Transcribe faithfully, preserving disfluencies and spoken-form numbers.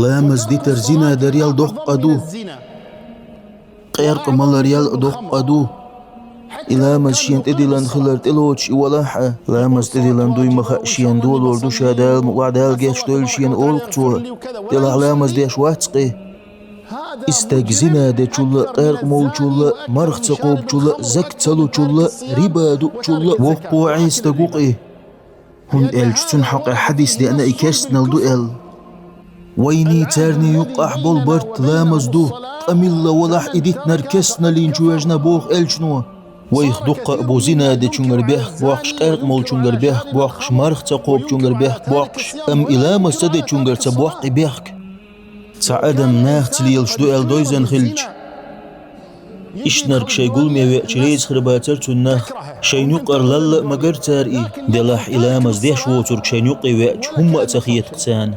Ламаз дитар зина дарал доккха къа ду. Къеркъа маларал доккха къа ду. И ламаз шена тӀедиллан хилар тӀелоцуш и валахь а, ламаз тӀедиллан дуй ма хаьа шена долор ду ша Дала мукъ лахь, Дала гечдойла шена олу-кх цо, делахь ламаз деш вац-кх и. И стаг зина дечул а, къеркъа молчул а, марха ца кхобучул а, закат ца лучул а, риба дуучул а воккха Ӏеса стаг ву-кх и. ХӀунда аьлча цунна хьокъехь хьадис деана и керстанал ду аьлла. Вайний царний юккъехь болу барт ламаз ду, къамелла валахь и дитинарг керстаналлин чу вежна боху элчано. Вайх дуккха а бу зина дечуьнгара бехк боккхуш, къеркъа молчуьнгара бехк боккхуш, марха ца кхобучуьнгара бехк боккхуш, амма и ламаз ца дечуьнгара ца боккху и бехк. Цхьа адам нахаца лелаш ду аьлла дойзан хилча, иштанарг шайн гуламе веача реза хир бацара цунна нах, шайна юккъара лалла а магара цара и, делахь и ламаз деш воцург шайна юккъе веача хӀумма а ца хета-кх царна.